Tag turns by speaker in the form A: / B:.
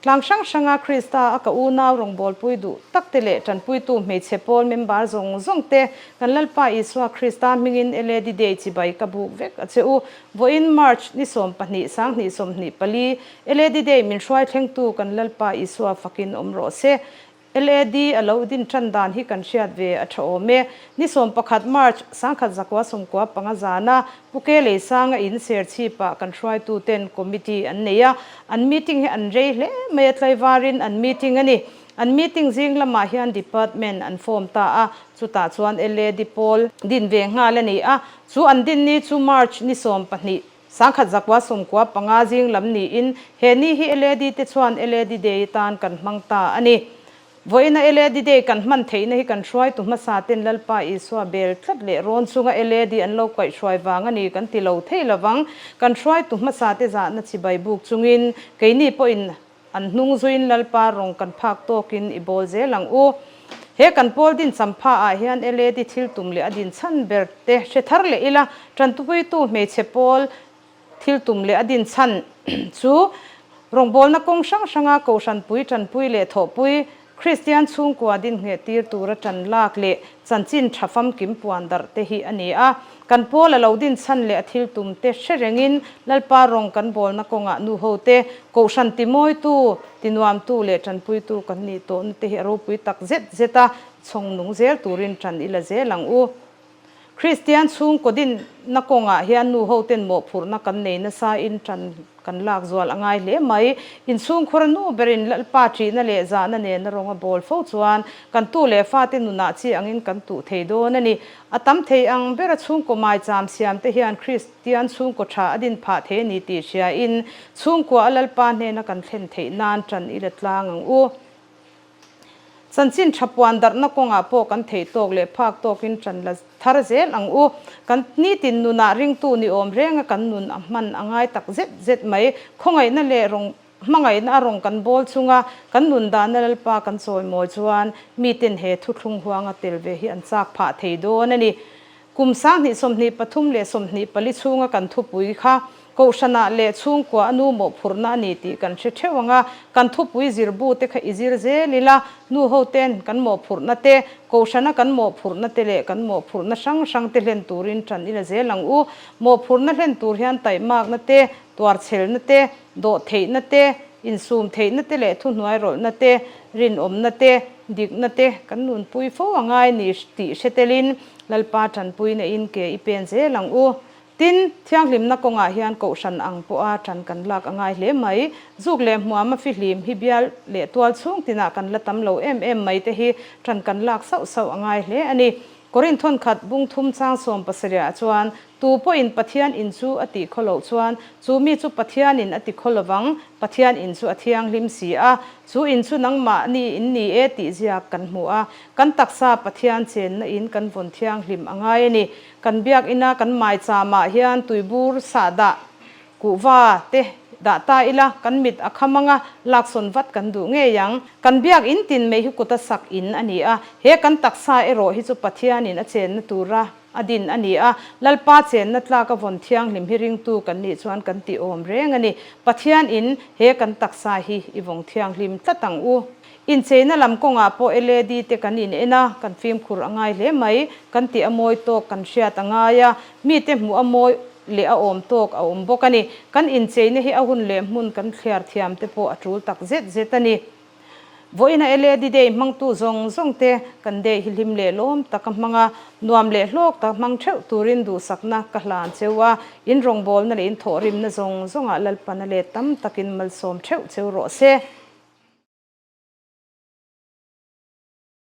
A: Tlang hrang hranga Krista a ka unau rawngbawlpui duh takte leh tanpuitu hmeichhe pawl member zawng zawng te kan Lalpa Isua Krista hmingin LAD Day chibai ka buk vek a che u. Vawiin March ni 12 2024 LAD Day min hruai thlengtu kan Lalpa Isua fakin awm rawh se. LAD a lo din tan dan hi kan hriat ve a tha awm e. Ni 11 March, 1995 zana Pu Ke Leisanga in Serchhip-ah kan hruaituten committee an nei a, an meeting hi an rei hle mai a, tlaivarin an meeting a ni. An meeting zing lamah hian department an form ta a, chutah chuan LAD pawl din ve nghal a ni a, chu an din ni chu March ni 12, 1995 zing lam niin he ni hi LAD te chuan LAD Day atan kan hmang ta a ni. Vawiina LAD Day kan hman theihna hi kan hruaitu hmasa ten Lalpa Isua bel tlat leh rawn chunga LAD an lo kaihhruai vang a ni kan ti lo thei lovang. Kan hruaitu hmasa te zahna chibai buk chungin keini pawhin An hnung zuiin Lalpa rawng kan phak tawkin i bawl zel ang u. He kan pawl din champha ah hian LAD thil tum leh a din chhan ber te hre thar leh ila, tantupuitu hmeichhe pawl thil tum leh a din chhan chu rawngbawlna kawng hrang hranga kohhranpui, tanpui leh thawhpui, Kristian chhungkua din ngheh tir tura tan lak leh chanchin tha famkim puan darh te hi a ni a. Kan pawl a lo din chhan leh a thil tum te hre rengin Lalpa rawng kan bawlna kawngah nu ho te, Kohhran timawitu, tinuamtu leh tanpuitu kan nih tawhna te hi a ropui tak zet zet a, chhawng nung zel turin tan i la zel ang u. Kristian chhungkaw dinna kawngah hian nu hoten mawhphurhna kan nei nasa in tan kan lak zual a ngai hle mai. Inchhungkhur a nu berin Lalpa ṭihna leh zahna nena rawng a bawl fo chuan kan tu leh fate nunah chi angin kan tuh thei dawn a ni. A tam thei ang bera chhungkaw maicham siamte hian Kristian chhungkaw ṭha a din phah thei a ni tih hriain chhungkua a Lalpa hnena kan thlen theih nan ṭan i la tlang ang u. Chanchin tha puan darhna kawngah pawh kan theih tawk leh phak tawkin ṭan la thar zel ang u. Kan nitin nunah ringtu ni awm renga kan nun a hman a ngai tak zet zet mai. Khawngaihna leh rawng hmangaihna a rawng kan bawl chunga kan nun dahna Lalpa kan chawimawi chuan miten he thuthlung huanga tel ve hi an chak phah thei dawn a ni. Kum 2023 leh 24 chhunga kan thupui kha Kohhranah leh chhungkua a nu mawhphurhna a ni tih kan hre theuh ang a, kan thupui zirbu te kha i zir zel ila, nu hoten kan mawhphurhna te, Kohhrana kan mawhphurhna te leh kan mawhphurhna hrang hrang te hlen turin ṭan ila zel ang u. Mawhphurhna hlen tur hian taihmakna te, tuarchhelna te, dawhtheihna te, insum theihna te leh thuhnuai rawlhna te, rinawmna te, dikna te kan nunpui fo a ngai ni tih hre telin Lalpa ṭanpuina in ke i pen zel ang u. Tin, thianghlimna kawngah hian kohhran ang pawha ṭan kan lak a ngai hle mai. Zuk leh hmuama fihlim hi bial leh tual chhung tinah kan la tam lo em em mai te hi ṭan kan lak sauh sauh a ngai hle a ni. Korinth thawnkhat bung thum chang 70 ah chuan, Tu pawhin Pathian in chu a tih khaw loh chuan, chu mi chu Pathianin a ti khaw lovang, Pathian in chu a thianghlim si a, chu in chu nangmahni in ni e tih ziak kan hmu a. Kan taksa Pathian chenna in kan vawn thianghlim a ngai a ni. Kan biakina kan maicham ah hian tuibur sahdah kuhva te dah ta ila, kan mit a kham anga laksawn vat kan duh ngei ang. Kan biak in tin mai hi kuta sak in a ni a, he kan taksa erawh hi chu Pathianin a chenna tura a din a ni a, Lalpa chenna tlak a vawn thianghlim hi ringtu kan nih chuan kan tih awm reng a ni. Pathian in he kan taksa hi i vawng thianghlim tlat ang u. Incheina lam kawngah pawh LAD te kan in en a, kan fimkhur a ngai hle mai. Kan tih a mawi tawk kan hriat a ngai a, mite hmuh a mawi leh a awm tawk a awm bawk a ni. Kan incheina hi a hun leh hmun kan thliar thiam te pawh a tul tak zet zet a ni. Vawiina LAD Day hmangtu zawng zawng te kan day hi hlim leh lawm tak a hmang a, nuam leh hlawk tak hmang theuh turin duhsakna ka hlan cheu a, in rawngbawlna leh in thawhrimna zawng zawngah Lalpana let tam takin malsawm theuh cheu rawh se.